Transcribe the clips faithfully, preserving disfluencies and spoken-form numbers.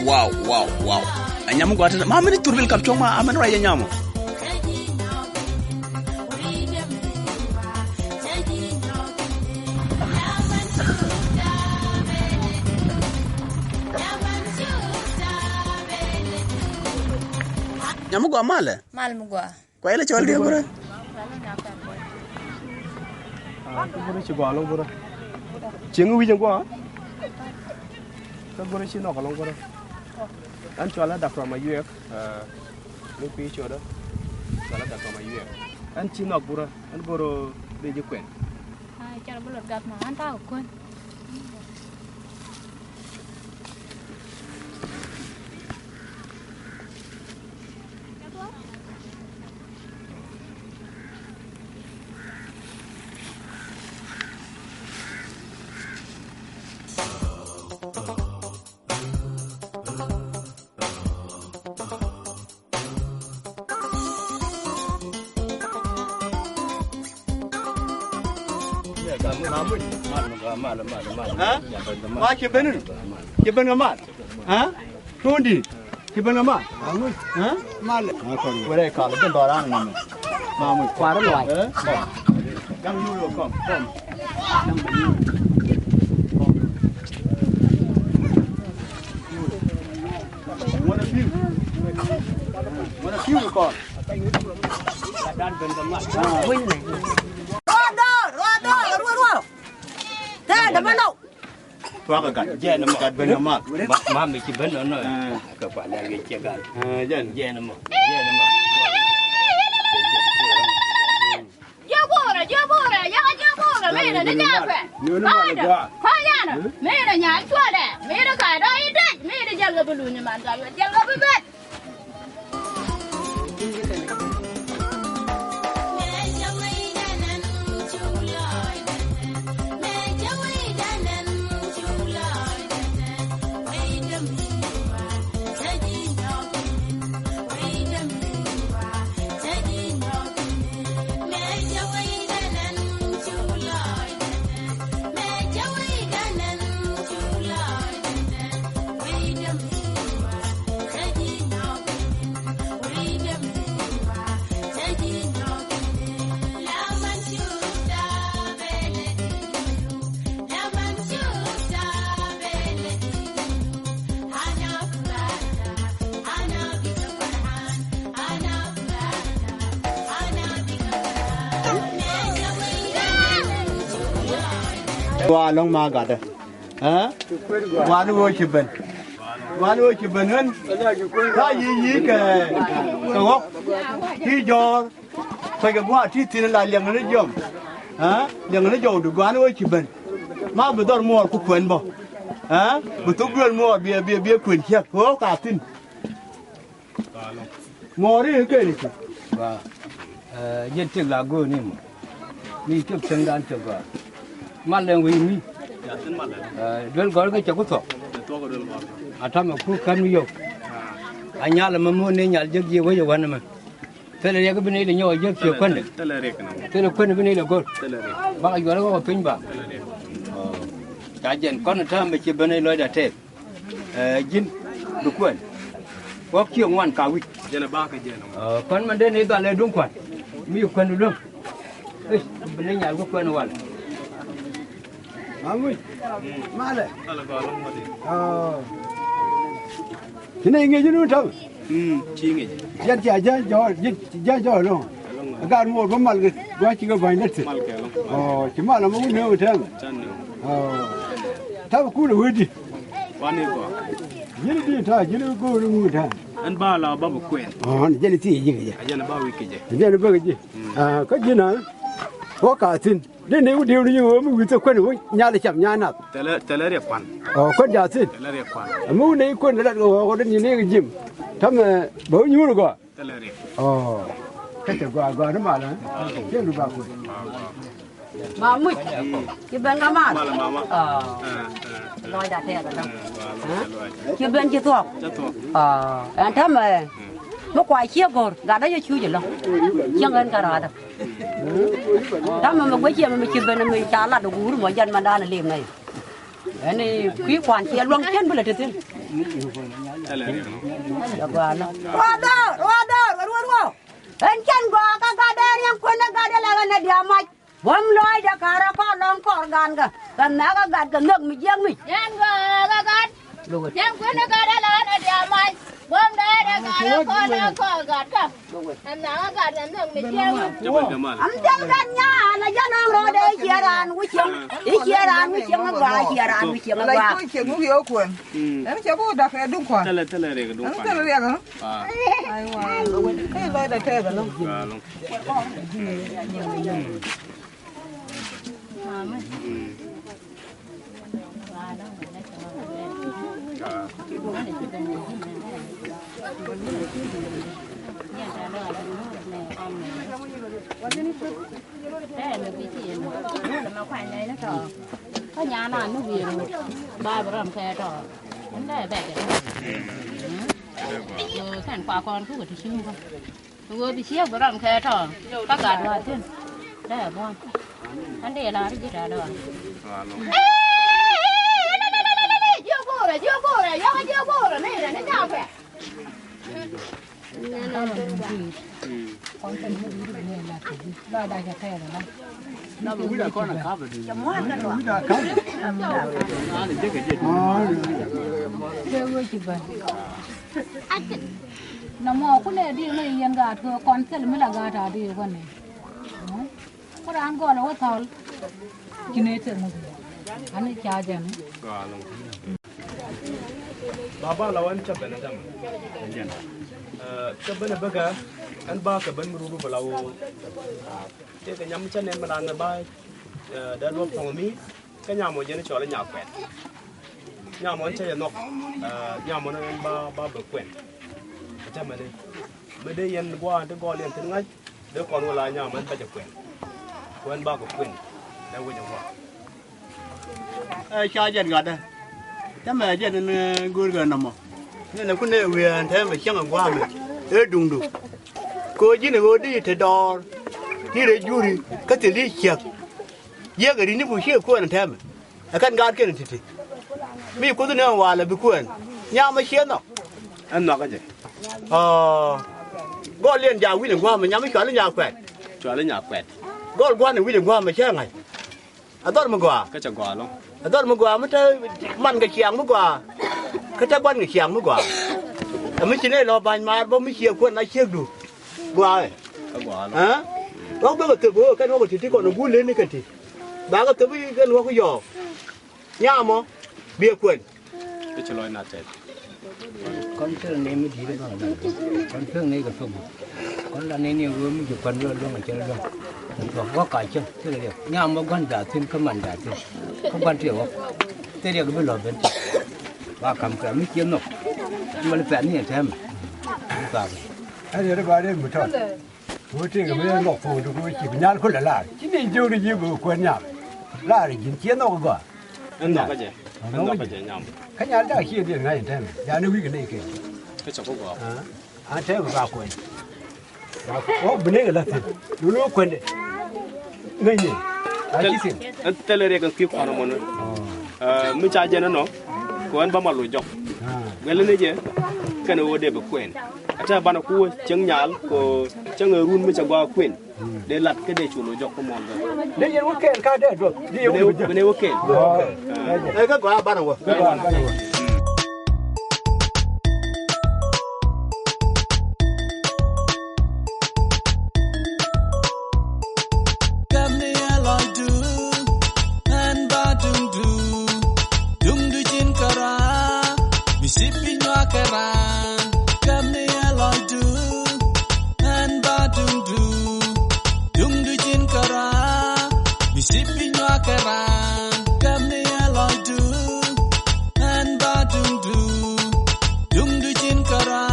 Wow, wow, wow. A nyam mi gɔaa tɛtɛ. Ma mini thurbil kap cuɔ̱ŋ ma, a mini ruac a nyam. Nyam mi gɔaa malɛ. Mal mi gɔaa. Kuay lɛ cɔl diɛ gurɛ. Ah, kä gurɛ ci gɔaa lɔŋ gurɛ. Cieŋ wi̱c ɛn gɔaa. Kä gurɛ ci nɔk lɔŋ gurɛ. Ɛn cɔal ɛ Dak Rɔm Ayuɛk. Ah, ni kui̱ ciötdä. Cɔal ɛ Dak Rɔm Ayuɛk. Ɛn ci nɔk gurɛ. Ɛn gurɛ bi ji̱ kuɛn. Ah, car bi lot gat ma an ta̱a̱ kɛ kuän. Mal, mal, mal, mal. Ha? Mal, ci ben ni? Ci ben kɛ mal? Ha? Tundi. Ci ben kɛ mal? Ha? Mal. Wala kal ben dɔran ni. Mamu. Kuar luay. Eh? Dam yu yo kom, kom. Ŋuɔ̱t a pi̱w. Ŋuɔ̱t a pi̱w kɔn. Ruɔ̱dɔ, ruɔ̱dɔ, ruɔ̱dɔ. Tɛ dama nɔ. Tuakä gat. Jɛn mɔ. Gat ben ma. Ma, ma mi ci ben nɔ nɔ. Eh. Kɛ pa la wi ci gat. Eh, jɛn. Jɛn mɔ. Jɛn mɔ. Jiɛ buurɛ, jiɛ buurɛ, yaka jiɛ buurɛ, mi ni ni nyakɛ. Kɔnɛ, kɔnɛ, mi ni nyal cuɔlɛ, mi ni ka dɔ i dec, mi ni jɛl kɛ bi luny man ka yɔ jɛl kɛ bi bet. Gua lɔŋ ma gatdä. Ɛ? Gua̱a̱n ɣöö ci ben. Gua̱a̱n ɣöö ci ben ɣän. Ka yi̱ yi̱ kɛ, kɛ ɣɔ̱k. Ti jɔ̱ɔ̱r. Kuecɛ gua̱a̱ ti thi̱n la liɛŋ ni jiɔm. Ɛ? Liɛŋ ni jɔwdu gua̱a̱n ɣöö ci ben. Ma bi dhɔr muɔɔr ku kuɛn bä. Ɛ? Bi thuk duel muɔɔr biɛ, biɛ, biɛ kuën ciɛk. Ɣöö ka thi̱n. Muɔɔri kɛn i̱ ci. Ba. Ɛ, jiɛn tiek la go̱o̱r ni mɔ. Mi cop cäŋdan cop ba. Mal lɛŋ wi̱i̱ mi. Ɛ, duel gɔl kɛ cɛ ku thuɔk. A tamɛ ku kɛn mi yio̱w. A nyal ɛmɛ muun ni nyal jek jiɛ wec ɛ wän ɛmɛ. Thilɛ riɛk bi ni lɛ nyɔk a jek ciɛ kuändɛ. Thilɛ kuändɛ bi ni lɛ go̱r. Bakɛ yuɔr ɛ ɣɔk ɛ piny ba. Ca jɛn kɔn ɛ täämɛ ci ben ɛ lɔcda tɛɛth. Ɛ, ji̱n bi kuɛn. Ɣɔ̱k ciɛ ŋuan ka wi̱c. Jɛn ɛ bakɛ jɛn ɛ ŋuan. Ɛ, kuan mɛn den i̱ dhal ɛ duŋ kuan. Mi kuɛn luäŋ. I̱, bi ni nyal ku kuɛn wal. Mamuc. Malɛ. Ɔ. Ci nɛ iŋi̱eec inun ta̱mɛ? Mm, ci ŋi̱eec. Yɛn cia jɛ jɔɔl, ji̱ cia jɔɔl ɛlɔ̱ŋ. Ɛ gaat muɔɔr bä mal kɛ gua̱c cikɛ ba̱ny lät thi̱n. Mal kɛ ɛlɔ̱ŋ. Ɔ, ci mal ɛmɛ wun nööŋ tɛmɛ. Can nööŋ. Ɔ. Ta̱mɛ kun ɛ wee di. Wani gɔaa. Ji̱n di ta̱a̱, ji̱n go̱o̱r ni ŋun ta̱a̱. Ɛn ba la ba bɛ kuɛn. Ɔ, ni jɛn ti yi̱k jɛ. A jɛn ba wi̱i̱ kɛ jɛ. A jɛn ba kɛ jɛ. Mm. Aa, kä ji̱n a. Wä ka thi̱n. Di ni wä diw ni wä mi wi̱i̱ thok kuɛn wä nyal cam nyal nath. Thilɛ, thilɛ riɛk kuan. Ɔ, kuɛn jaathin. Thilɛ riɛk kuan. Ami wä ni kuɛn lat kɛ wä kɔ di ni ni kɛ jim. Tamɛ bɛ wä nyuur gɔaa. Thilɛ riɛk. Ɔ. Kä cɛ gɔaa gɔaa ni mal, ɛ? Cɛ lu ba kuɛn. Mamuc. Ci ben kä mal. Mal mama. Ɔ. Ɛ, ɛ, ɛ. Lɔcda tɛɛth ɛlɔ̱ŋ. Ɛ, mal, ɛ? Lɔc. Ci ben ci thuɔ̱k. Cɛ thuɔ̱k. Ɔ. Ɛn tamɛ. Mi kua ciek go̱r gatdä yɛ cuc ɛlɔ̱ŋ. Cieŋ ɛn kɛ raatdä. Tamɛ mi guec ciɛ mi ci ben mi ca lat ɛ guur mɔ jɛn mɛndan ɛ lim nɛy. Ɛn i̱ kui̱ kuan ciɛ luaŋ cien bi lɛ te thi̱n. Ruadɔr, ruadɔr, ruadɔr, ruadɔr. Ɛn cɛn gɔaa kä gat dee riɛŋ kuën ɛ gat dee lɛ ɣän ɛ diaal mac. Buɔ̱m lɔɔcdɛ ka̱rä kɔn lɔŋ kɔr gankɛ kɛ nhɛ̈kä gat kɛ nhök mi jiäk mi. Cɛn gɔaa kä gat. Cɛn kuën ɛ gat dee lɛ ɣän ɛ diaal mac. Buɔ̱m lɔɔcdɛ ka̱rä kɔn lɔŋ kɔr gat kä. Ɛn nhɛ̈kä gat kɛ nhök mi jiäk mi. Am thil gat nyaal ɛ jɛn ɔŋ rɔɔdɛ i̱ ciɛ raan wi̱c cieŋ. I̱ ciɛ raan wi̱c cieŋ ɛ gɔaa, i̱ ciɛ raan wi̱c cieŋ ɛ gɔaa. Ɛn cɛ bi wä da̱k ɛ duŋ kɔn. Thilɛ, thilɛ riɛk ɛ duŋ kɔn. Thilɛ riɛk ɛ. Aiwa. Kä lɔcdɛ tɛth ɛlɔ̱ŋ. Kä nyan a ni wi̱i̱ ba bi ram kɛ tɔ. Ɛn dee bɛt ɛ. Kɛn kua kɔn kukɛ ti ci̱ŋ kɔ. Ɣöö bi ciek bi ram kɛ tɔ kä gat duaar thi̱n. Dee buɔ̱n. An dee la̱r ji̱ ta̱a̱ dɔɔr. Jiök go̱o̱rɛ, jiök go̱o̱rɛ, yɔ̱k jiök go̱o̱rɛ ni rɛ ni ca kuɛ. Nɔmɔ kulɛ di ŋäc yɛn gaat kɛ kɔn thil mi la gaat a di kɔn ni. Ku raan gɔl ɛ wä thɔl. Ci nɛ tɛk ŋuth. Ani ca jɛn. Baba la wan cä ben a jam. Cä ben a bäkɛ ɛn ba kɛ ben mi ruru bɛ la woo. Tëëkɛ nyam cä nɛn mi raan ba dee luɔp thɔŋ mi. Kä nyamɔ jɛn cɔl i̱ Nyakuɛt. Nyamɔ in cä jɛ nhɔk. Nyamɔ ni ɛn ba, ba bɛ kuɛn. Ɛ tɛmɛ ni mi dee yɛn gua̱a̱n ti gɔl yɛn thin ŋa̱c. Dee kɔn wä la nyamɔ ɛn ba jɛ kuɛn. Kuɛn ba kɛ kuɛn. Dee wec ɛ gua̱a̱n. Ɛ ca jɛn gatdä. Tɛmɛ jɛn ni go̱o̱rkɛ nɔmɔ. Ni ni kun ni wi̱i̱ ɛn tɛmɛ cäŋ ɛ gua̱a̱mɛ. Ëë duŋdu. Kɛ ɣöö ji̱n ɛ ɣöö di te dɔɔr. Ti rɛ juri kä thil di ciäk. Jiäk ɛ ri̱n ni ku ciɛ kuɛn ɛn tɛmɛ. Ɛ kɛn gaat kɛn ti̱ti̱. Mi kuoth ni ɛn walɛ bi kuɛn. Nyam ɛ ciɛ nhɔk. Ɛn nhɔk ɛ jɛ. Ɔɔ. Gɔl liɛn jak wi̱n ɛ gua̱a̱mɛ nyam mi cuali Nyakuɛt. Cuali Nyakuɛt. Gɔl gua̱n ɛ wi̱n ɛ gua̱a̱mɛ cä ŋa̱c. Ɛ dhɔr mi gɔaa. Kä cɛ gɔaa lɔ. Ɛ dhɔr mi gɔaa mi te man kɛ ciaŋ mi gɔaa. Kä te gua̱n kɛ ciaŋ mi gɔaa. Ɛ mi ci nɛy lɔ ba̱ny maar bä mi ciɛ kuɛn a ciekdu. Gɔaa ɛ. Kä gɔaa lɔ. Ɛ? Wak bä kɛ thöp ɣöö kɛn wak kɛ ti̱ti̱ kɔn ɛ guul leni kɛ ti. Ba kɛ thöp i̱ kɛn wak yɔɔk. Nyamɔ. Biɛ kuɛn. I̱ ci lɔc na tɛth. Kɔn thil ni mi di̱i̱t kɔn la. Kɔn thil ni kɛ thok. Kɔn la ni ni wee mi ji̱ kuan luɔl luɔ̱ŋ a cɛl luɔ̱ŋ. Kɛ thuɔk wä ka cäŋ thil riɛk. Nyam wä gua̱n da̱a̱ thi̱n kä man da̱a̱ thi̱n. Kä gua̱n tiɛ wä. Thil riɛk bi lɔ ben. Ba kam kɛ mi ciɛ nhɔk. Mal pɛn ni ɛ tɛmɛ. Bi ba kɛ. Ɛn yɛn ba ri mi tɔt. Wä tëëkɛ mi lɔk puɔ̱ŋdu kɛ wä ci bi nyal kulɛ laar. Ci ni jiök ni ji̱ bi kuɛn nyal. Laar ji̱n ciɛ nhɔk gɔaa. Ɛn nhɔk kä jɛ. Ɛn nhɔk kä jɛ nyam. Kä nyal dak ciɛ diɛn ŋa̱c ɛn tɛmɛ. Jani wi̱i̱ kɛ nɛy kɛ. Kä cɛ ku gɔaa. An tɛmɛ ba kuɛn. Wä bi nɛy kɛ la̱th thi̱n. Lulu kuɛndɛ. Ŋäcni. A ci thi̱n. Ɛn thilɛ riɛk ɛn kui̱ kuan ɛmɔni. Mi ca jɛn ɛnɔ kɛ ɣän bä ma loc jɔk. Guɛli ni jɛ kɛn ɣöö dee bi kuɛn. Ɛ tɛ banɛ ku cieŋ nyal kɛ cieŋ ɛ run mi cɛ gɔaa kuɛn. Dee lat kä dee cu loc jɔk kä muɔl bä. Dee yɛn wä kɛɛl ka dee duɔth. Dee yɛn wä kɛɛl. Ɛ kä gɔaa banɛ wä. Kɛmni ɛ lɔcdu ɛn ba duŋdu. Duŋdu ji̱n kärɔa bi cip bi nyuak kärɔa. Kɛmni ɛ lɔcdu ɛn ba duŋdu. Duŋdu ji̱n kärɔa bi cip bi nyuak kärɔa. Kɛmni ɛ lɔcdu ɛn ba duŋdu. Duŋdu ji̱n kärɔa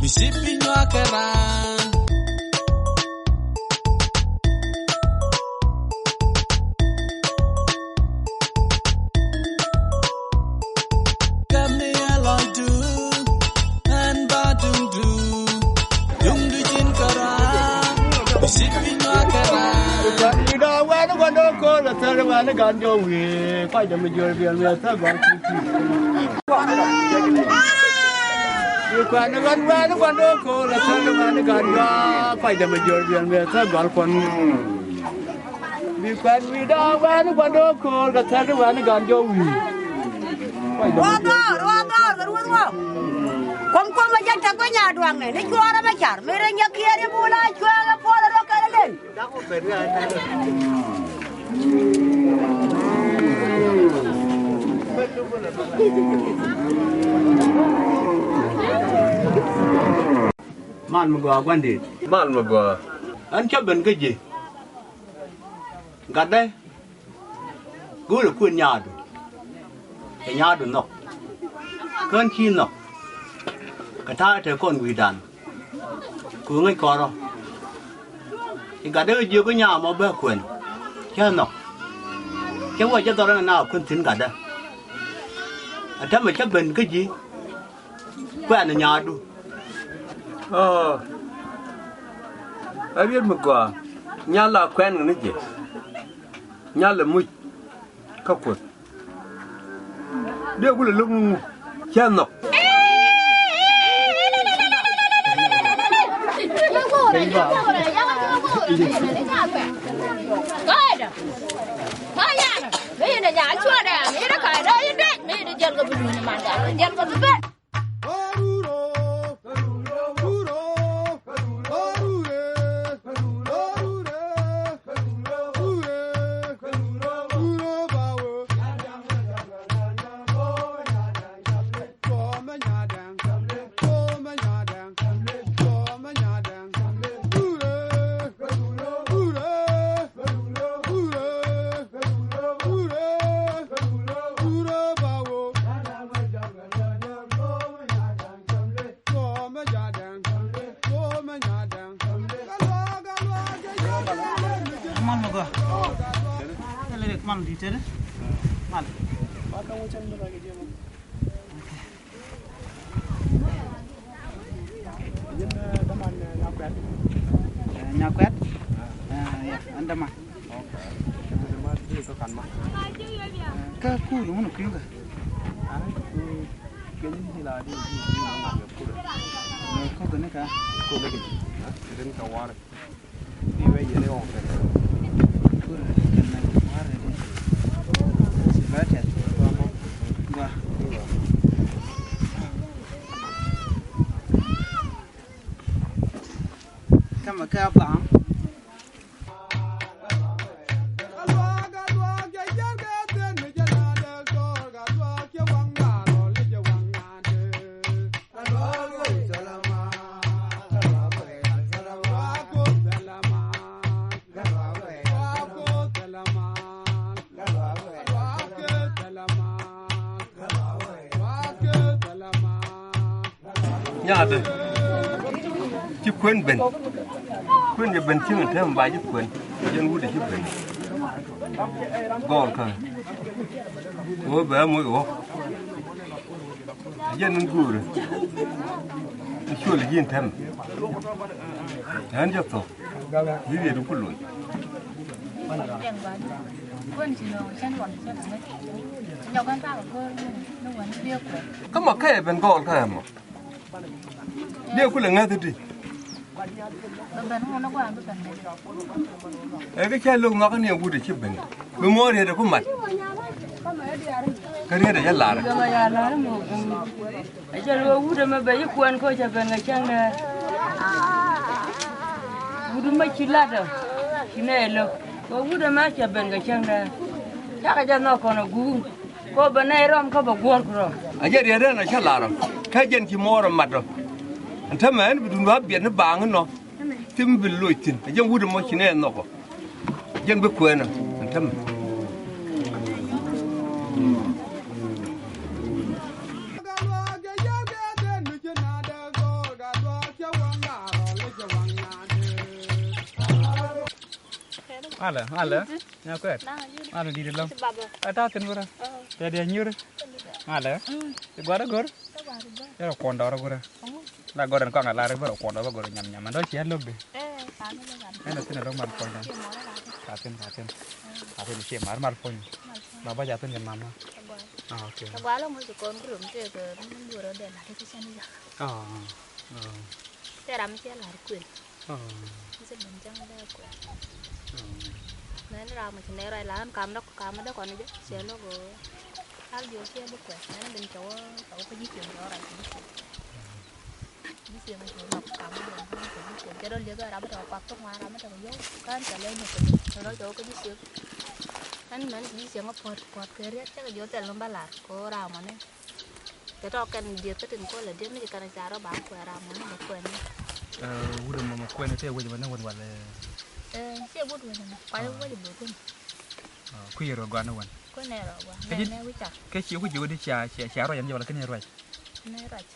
bi cip bi nyuak kärɔa. Kɛmni ɛ lɔcdu Ni gan jɔ wi̱i̱, kɔc dee mi jiöl biɛl mi thäk gɔl kuthi. Bi kuɛn ni ɣän wɛɛn ni gua̱n do̱r ko̱o̱r kɛ thäk ni ɣän ni gan jɔ, kɔc dee mi jiöl biɛl mi thäk gɔl kuɔn. Bi kuɛn wi̱i̱ da̱a̱ wɛɛn ni gua̱n do̱r ko̱o̱r kɛ thäk ni ɣän ni gan jɔ wi̱i̱. Ruath dhɔr, ruath dhɔr, kɛ ruath ŋɔ. Kuɔm kuɔm a jɛn tɛk guic nyaduaŋnɛ ni cuɔɔr ɛmɛ car mi rɛy nyɛ kiɛɛr i̱ bul a cuɛɛk ɛ puɔl ɛ rɔ kɛn ɛ lel. Mal mi gɔaa gua̱ndit. Mal mi gɔaa. Ɣän cä ben kä ji̱. Gatdä. Go̱o̱rɛ kuën nyaadu. Kɛ nyaadu nhɔk. Kä ɣän ci nhɔk. Kɛ ta̱a̱ te kɔn wi̱i̱dan. Kɛ ɣöö ŋäc kɔn rɔ. Ci gatdä ɣä jiök kä nyaam ɔ bä kuɛn. Cä nhɔk. Cä wä jɛ dhɔr ɛn na kuën thi̱n gatdä. Ɛ täämɛ cä ben kä ji̱. Kuɛn nyaadu. Ɔ. Ɛ riet mi gɔaa. Nyal la kuɛn ni jɛ. Nyal la muc. Kä kuoth. Dee kulɛ lo̱k ŋuŋ cä nhɔk. Mal mi gɔaa. Mal di̱t tëdä. Mal. Nyakuɛt. Nyakuɛt. Ɛn däman. Kä kuur mun kui̱ kä. Kɔk ni ka. Kuur kɛn na war. Gua. Kama ka bang. Nyaatɛ. Ci kuën ben. Kuën jɛ ben cieŋ tɛm ba ji̱ kuën. Jɛn wut ci ben. Gɔɔl kä. Wä bɛ moc wä. Jɛn in guurɛ. Cuɔl ji̱ in tɛm. Ɣän jɛ thok. Ji̱ riet ku loc. Kä ma kä ɛ ben gɔɔl kä ɛ mɔ. Diɛ kulɛ ŋäth ti. Ɛ kɛ cä lo̱k nhɔakä ni ɛ wut ɛ ci ben. Bi muɔ̱ɔ̱n riet ɛ ku mat. Kä riet ɛ cä lar. Ɛ cɛ lo̱k wut ɛmɛ bɛ ci kuɛn kä cɛ ben kɛ cäŋ dɛ. Wut ɛmɛ ci lat ɔ. Ci nɛ lo̱k. Kɛ wut ɛmɛ cɛ ben kɛ cäŋ dɛ. Cakɛ jɛ nhɔk kɔn ɛ guur. Kɔ bɛ nɛy rɔm kä bɛ guɔ̱r ku rɔ. A jɛ riet ɛn a cä lar ɔ. Kä jɛn ci muɔɔr ɛ mat ɔ. Ɛn tämɛ ɛn bi dun ba biɛt ni baaŋ inɔ. Thim bi loc thi̱n. A jɛn wut ɛmɔ ci nɛ nhɔk ɔ. Jɛn bi kuɛɛn ɔ. Ɛn tämɛ. Malɛ, malɛ. Nyakuɛt. Malɛ di̱t ɛlɔ̱ŋ. Ɛ ta̱a̱ thi̱n bä rɔ. Tɛ diɛ nyuuri. Malɛ. Ti gua̱r ɛ go̱r. Yɛrɛ kuɔn dɔɔr ɛ go̱r ɛ. La go̱r ɛn kɔaŋ ɛ lar ɛ bä rɔ kuɔn dɔɔr bä go̱r ɛ nyam nyam ɛn dɔ̱ ciɛ lo̱k di. Ɛn ɛ thi̱n ɛlɔ̱ŋ mal kuɔn dɔɔr. Ka thi̱n, ka thi̱n. A thin ciɛ mar mal puɔ̱ny. Mal puɔ̱ny. Baba ca thin kɛ mama. Agua. Ah, okay. Agua lɔ ŋuc kɔn kurum tëë kɛ mi duɔrɔ dee lat kɛ cɛn jak. Ah, ah. Tëë ram mi cɛ lar kuën. Ah. Mi cɛ ben cäŋ dee kuën. Ah. Mɛn ram mi ci nɛ ruac la ɣän kam dɔk kam dee kɔn jɛ cɛ lɔk ɣöö. Al jiɔ cɛ bi kuɛn mɛn ben cɛ wä cɛ wä kä ji̱ ciɛm cɛ wä ruac kä ji̱ ciɛm. Ji̱ ciɛm cɛ wä lɔk kam dee kɔn kä ji̱ ciɛm cɛ dɔl liek ɣän ram mi tɛ kɛ kuath tok ŋuan ram mi tɛ kɛ yɔw kan cɛ lɛ nyɛ kɛ jɛ cɛ lɔ cɛ wä kä ji̱ ciɛm. Ɛn mɛn ji̱ ciɛm kä puɔt puɔt kɛ riɛt cɛ kɛ jiɔ thɛl mi ba lar kɛ wä ram mɔni. Kɛ tɔk kɛn dieth kä tin kolɛ dieth mi ci kɛn a ca rɔ ba kuɛɛr a mɔni bɛ kuɛɛr ni. Wut ɛmɔ mɛ kuɛn tɛ wec mɛ ni wän walɛ. Ciɛ wut wec mɛ kuay wec bɛ kuɛn. Kui̱ rɔ gɔan ni wän. Kuɛn ɛ rɔ gɔan nɛ nɛ wi̱c car. Kɛ ci wi̱c wut ca ca ca ruac ɛn jɛ walɛ kɛn ruac. Nɛ ruac.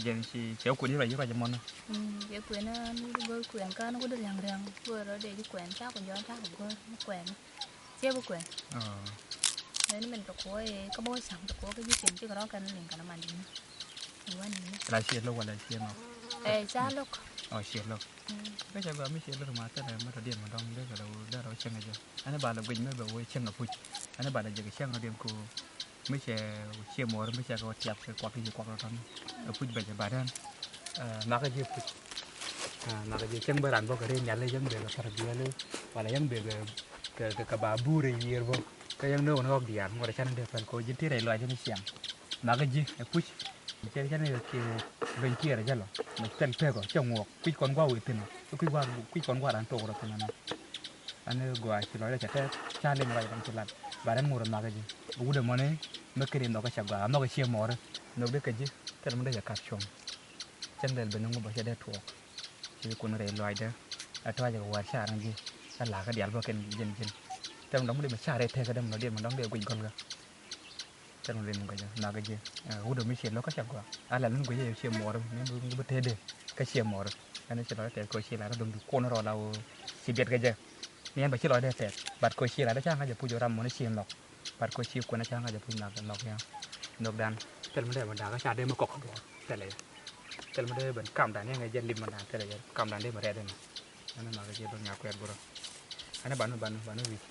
Jɛn ci cɛ kuɛn ruac ruac mɔni. Cɛ kuɛn ni go̱r kuɛn kan wut riaŋ riaŋ go̱r rɔ dee ji kuɛn ca ku jɔn ca ku go̱r ni kuɛn. Ciɛ bi kuɛn. Aa. Mɛn min kɛ kuɔ i̱ kä bä wä cam kɛ kuɔ kä ji̱ cieŋ cikɛ rɔ kɛn liŋ kɛn man di̱n. I̱ wä ni̱n. La ciɛ lo̱k wala ciɛ nɔ. Ɛ ca lo̱k. Ɔ ciɛ lo̱k. Kä cɛ gɔaa mi ciɛ lo̱k ma thilɛ mi tɔ diɛn ma dɔŋ dee kɛ lɛ wä dee rɔ cieŋ kɛ jɛ. Ɛn i̱ ba lɛ guic mi bɛ wä cieŋ kɛ puc. Ɛn i̱ ba lɛ jɛ kɛ cieŋ rɔ diɛn kɛ wä. Mi cɛ ciɛ muɔɔr mi cɛ kɛ wä tiap kɛ kuak kɛ ci kuak rɔ tɔn. Ɛ puc bɛ jɛ ba dɛn. Ɛ makä ji̱ puc. Ɛ makä ji̱ cäŋ bä ran bä kɛ ri nhial cäŋ bɛ kɛ thar biɛli wala cäŋ bɛ kɛ kɛ kɛ ba buur ɛ yiër bä. Kä cäŋ ni wä ni ɣɔk diaal ŋuɔt ɛ can in dee pɛl kɛ wä ji̱ ti rɛy luac ni ciaŋ. Makä ji̱ ɛ puc. Cɛ cɛ ni kɛ luny kiɛɛr ɛ jɛ lɔ mɛ thil pek ɔ cɛ ŋuɔk kui̱c kɔn gua̱a̱k wëë thi̱n ɔ kui̱c gua̱a̱k kui̱c kɔn gua̱a̱k ran tok rɔ thi̱n ɔ. Ɛn i̱ gɔaa ci lɔcdä cɛ tɛth ca liŋ ruac ram ci lat. Ba rɛn ŋot ɛ makä ji̱ wut ɛmɔni. Mɛ kɛn in nhɔk kä cɛ gɔaa nhɔk kä ciɛ mɔɔri. Nhɔk dee kä ji̱ thil mi dee cɛ ka̱p cuɔ̱ŋ. Cäŋ lɛl ben ni ŋut bä cɛ dee tuɔɔk. Ci kun rɛy lɔcdä. Ɛ tɔ̱a̱cɛ kɛ wäär ca̱r ni ji̱. Ɛ la̱kä diaal bä kɛn ji̱n ji̱n. Thil mi dɔ̱ŋ mi dee mi ca̱r rɛy tɛk kä dee mi nɔ dee mi dɔ̱ŋ dee guic gɔlkä. Thil mi dee mi guic gɔlkä makä ji̱. Wut ɛmɔ mi ciɛ lo̱k kä cɛ gɔaa a lɛl mi guic ɛ ciɛ mɔɔri mi bi bi tee dee kä ciɛ mɔɔri. Ɛn ci lɔcdä tɛth kɛ ci lat kä dɔ̱ŋ di kun rɔ la wä ci biɛt kä jɛ. Ni ɛn bɛ ci lɔcdä tɛth bat kɛ ci lat kä ca̱ŋ kä jɛ puc ram mɔni ci nhɔk. Pat kɔ ci kuɛn a ca̱ŋ a jɛ puc nhɔk nhɔk ya. Nhɔk dan thil mi dee mi da̱a̱k a ca dee mi kɔk duɔ̱ɔ̱r thilɛ yɛ. Thil mi dee ben kam dan yɛn ŋɛ jɛ lim mi dan thilɛ yɛ kam dan dee mi rɛɛt inɔ. Ɛn nhɔk a jɛ ben ŋa kuɛɛt burɔ. Ɛn ban mi ban mi ban mi wi̱c.